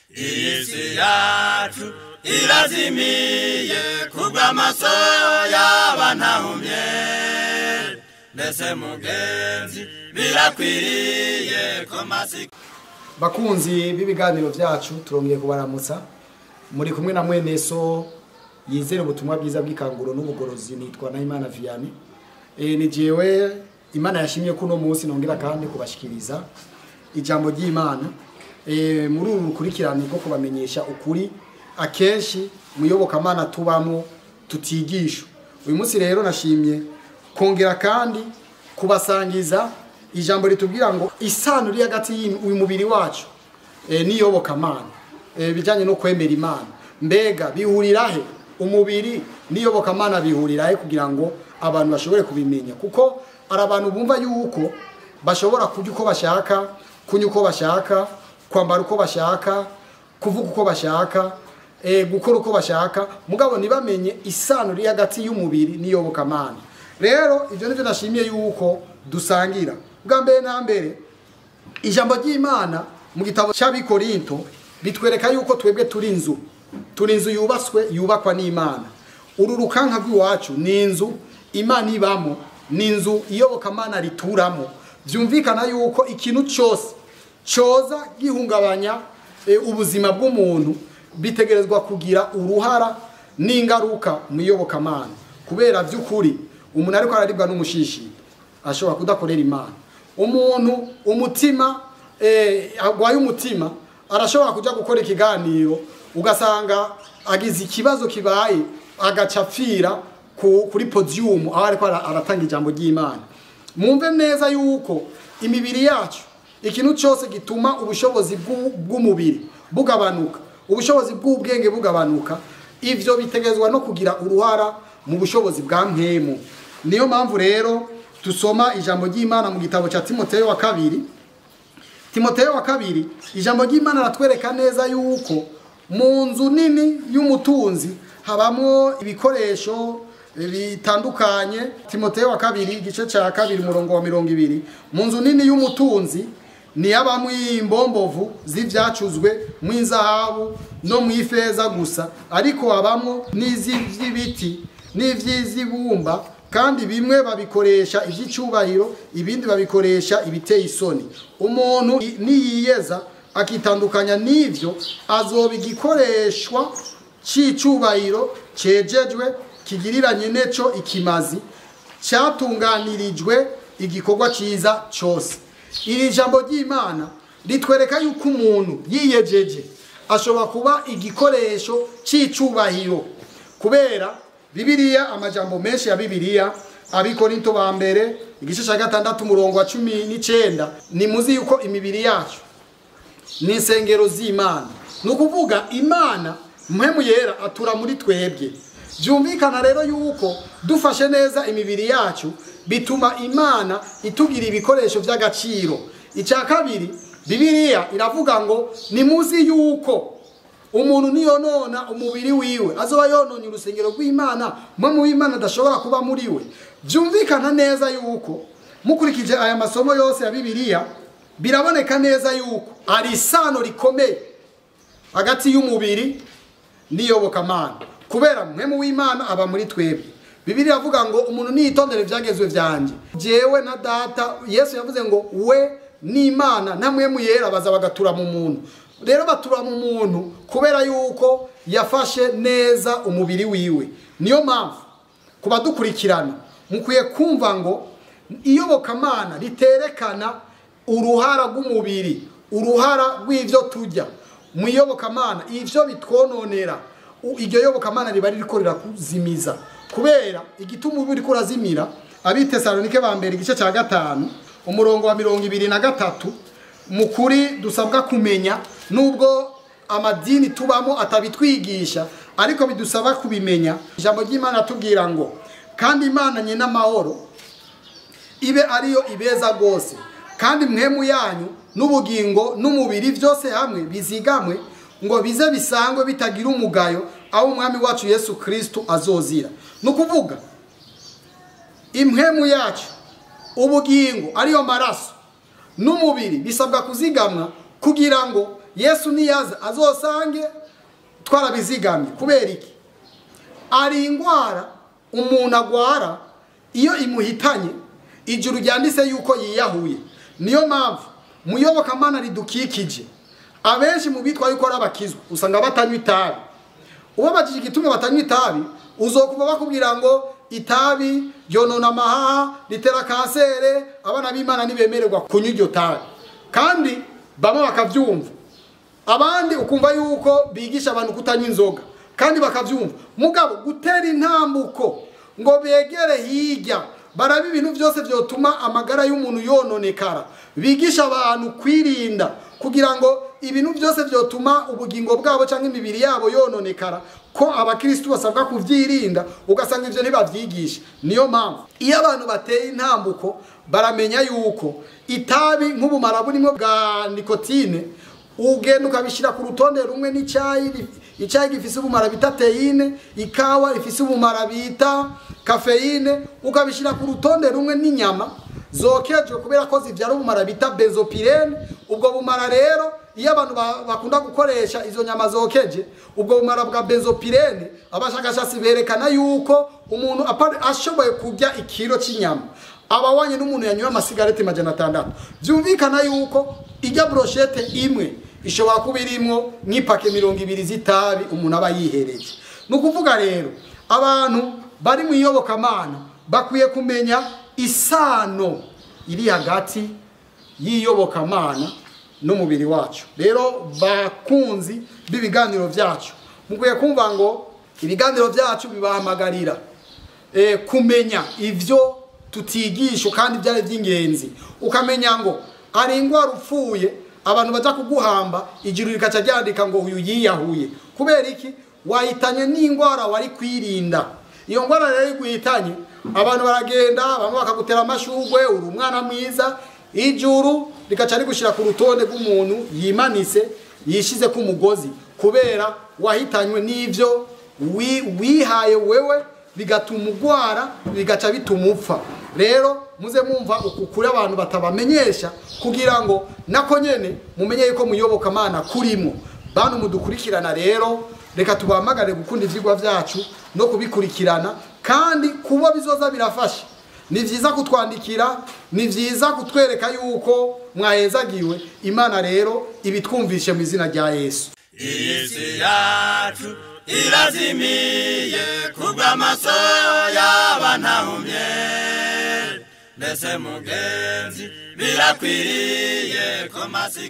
Iyi si yacu irazimiye kubw'amaso y'abantahumye. Mbese mugenzi birakwiriye ko masiko. Bakunzi b'ibiganiro byacu, turongeye kubaramutsa. Muri kumwe na mwene so yizera ubutumwa bwiza bw'ikanguro n'ubugorozi, nitwa Nahimana Vianney. Ni jewe Imana yashimye ko uno munsi nongera kandi kubashikiriza ijambo ry'Imana. Muri uru rukurikirane rwo kubamenyesha ukuri akenshi muyobokamana tubamo tutigisha. Uyu munsi rero nashimye kongera kandi kubasangiza ijambo ritubwira ngo isano iri hagati y'uyu mubiri wacu n'iyobokamana, bijanye no kwemera Imana. Mbega bihurira he umubiri n'iyobokamana, bihurira he kugira ngo abantu bashobore kubimenya? Kuko ari abantu bumva yuko bashobora kurya uko bashaka, kunywa uko bashaka, kwambara uko bashaka, kuvuga uko bashaka, gukora uko bashaka, mugabo ntibamenye isano iri hagati y'umubiri n'iyobokamana. Rero ivyo nivyo nashimiye yuko dusangira. Bwa mbere na mbere, ijambo ry'Imana mu gitabo c'Abikorinto bitwereka yuko twebwe turi inzu, turi inzu yubatswe, yubakwa n'Imana. Uru rukanka rw'iwacu ni inzu Imana ibamo, ni inzu iyobokamana rituramo. Vyumvikana yuko ikintu cyose coza gihungabanya ubuzima bw'umuntu bitegerezwa kugira uruhara n'ingaruka mu iyobokamana. Kubera vy'ukuri umuntu ariko araribwa n'umushishi ashobora kudakorera Imana. Umuntu umutima agwaye umutima arashobora kuja gukora ikiganiro ugasanga agize ikibazo kibaye agaca apfira kuri podium aho ariko aratanga ijambo ry'Imana. Mwumve neza yuko imibiri yacu, ikintu cyose gituma ubushobozi bw'umubiri bugabanuka, ubushobozi bw'ubwenge bugabanuka, ivyo bitegezwa no kugira uruhara mu bushobozi bwa mpemu. Niyo mpamvu rero tusoma ijambo ry'Imana mu gitabo cya Timoteyo wa kabiri. Timoteyo wa kabiri, ijambo ry'Imana ratwereka neza yuko mu nzu nini y'umutunzi habamwo ibikoresho bitandukanye. Timoteyo wa kabiri igice cya kabiri umurongo wa 20, mu nzu nini y'umutunzi ni habamwo imbombovu z'ivyacuzwe mu inzahabu no mu ifeza gusa, ariko habamwo n'iz'ibiti n'ivy'ibumba, kandi bimwe babikoresha ivy'icubahiro, ibindi babikoresha ibiteye isoni. Umuntu niyiyeza akitandukanya n'ivyo azoba igikoreshwa c'icubahiro cejejwe kigiriranye neco ikimazi cyatunganirijwe igikorwa ciza cose. Iri jambo ry'Imana ritwereka yuko umuntu yiyejeje ashobora kuba igikoresho c'icubahiro. Kubera Bibiliya, amajambo menshi ya Bibiliya, Abikorinto ba mbere igice cya 6 umurongo wa 19, ni muzi yuko imibiri yacu ni insengero z'Imana. Ni ukuvuga Imana mpemu yera atura muri twebwe. Byumvikana rero yuko dufashe neza imibiri yacu bituma Imana itugira ibikoresho by'agaciro. Icya kabiri, Bibiliya iravuga ngo ni muzi yuko umuntu niyonona umubiri wiwe azoba yononye urusengero rw'Imana, mpemu w'Imana adashobora kuba muri we. Byumvikana neza yuko mukurikije aya masomo yose ya Bibiliya, biraboneka neza yuko ari isano rikomeye hagati y'umubiri n'iyobokamana, kubera mpemu w'Imana aba muri twebwe. Bibiliya iravuga ngo umuntu niyitondere ivyagezwe vyanje, jewe na data. Yesu yavuze ngo we n'Imana na mpemu yera baza bagatura mu muntu. Rero batura mu muntu kubera yuko yafashe neza umubiri wiwe. Niyo mpamvu kubadukurikirana mukwiye kumva ngo iyobokamana riterekana uruhara rw'umubiri, uruhara rw'ivyo turya mu iyobokamana, ivyo bitwononera. Iryo yobokamana riba ririko rirakuzimiza. Kubera igituma uba uriko urazimira, Abitesalonike ba mbere igice cya 5 umurongo wa 23, mukuri dusabwa kumenya, nubwo amadini tubamo atabitwigisha, ariko bidusaba kubimenya. Ijambo ry'Imana tubwira ngo kandi Imana nyina amahoro ibe ariyo ibeza gose, kandi mwemu yanyu n'ubugingo n'umubiri byose hamwe bizigamwe ngo bize bisangwe bitagira umugayo aho umwami wacu Yesu Kristo azozira. Nukuvuga impwemu yacu, ubugingo ariyo maraso n'umubiri bisabwa kuzigamwa kugira ngo Yesu niyaza azosange twarabizigamye. Kubera iki? Ari ingwara umuntu agwara iyo imuhitanye, ijuru ryanditse yuko yiyahuye. Niyo mpamvu muyobokamana ridukikije, abenshi mu bitwa yuko ari abakizwa usanga batanywa itabi. Ubabajije igituma batanywa itabi, uzokuva bakubwira ngo itabi ryonona amahaha, ritera kansere, abana b'Imana ntibemererwa kunywa iryo tabi. Kandi bamwe bakavyumva, abandi ukumva yuko bigisha abantu kutanywa inzoga kandi bakavyumva. Mugabo gutera intambuko ngo begere hirya barabe ibintu byose vyotuma amagara y'umuntu yononekara, bigisha abantu kwirinda kugira ngo ibintu byose vyotuma ubugingo bwabo canke imibiri yabo yononekara, ko abakristo basabwa kuvyirinda, ugasanga ivyo ntibavyigisha. Niyo mpamvu iyo abantu bateye intambuko baramenya yuko itabi nk'ubumara burimo bwa nikotine, ugenda ukabishira ku rutonde rumwe n'icyayi, icyayi gifise ubumara bita teine, ikawa ifise ubumara bita kafeine, ukabishira ku rutonde rumwe n'inyama zokejwe kubera ko zivyara ubumara bita benzopirene. Ubwo bumara rero iyo abantu bakunda gukoresha izo nyama zokeje, ubwo bumara bwa benzopirene, abashakashatsi berekana yuko umuntu ashoboye kurya ikiro cy'inyama abawanye n'umuntu yanyoye amasigareti 600. Vyumvikana yuko ijya brochette imwe ishobora kuba irimwo nk'ipake 20 z'itabi umuntu aba yihereje. Ni ukuvuga rero abantu bari mu iyobokamana bakwiye kumenya isano iri hagati y'iyobokamana n'umubiri wacu. Rero bakunzi b'ibiganiro byacu, mukwiye kumva ngo ibiganiro byacu bibahamagarira kumenya ivyo tutigisha kandi byari by'ingenzi. Ukamenya ngo ari ingwara upfuye abantu baja kuguhamba, ijuru rikaca ryandika ngo uyu yiyahuye. Kubera iki? Wahitanye n'ingwara wari kwirinda. Iyo ngwara rero iguhitanye, abantu baragenda bamwe bakagutera amashurwe, uri umwana mwiza, ijuru rikaca rigushira ku rutonde rw'umuntu yimanitse yishize ku mugozi, kubera wahitanywe n'ivyo wihaye wewe, bigatuma ugwara, bigaca bituma upfa. Rero muze mumva ukukuri abantu batabamenyesha, kugira ngo nako nyene mumenye yuko muyobokamana kurimo. Bantu mudukurikirana rero, reka tubahamagare gukunda ivyigwa vyacu no kubikurikirana, kandi kuba bizoza birafasha. Ni vyiza kutwandikira, ni vyiza kutwereka yuko mwahezagiwe. Imana rero ibitwumvishe mu izina rya Yesu. Isi yacu irazimiye kubw'amaso y'abantahumye, mbese mugenzi birakwiriye ko masiko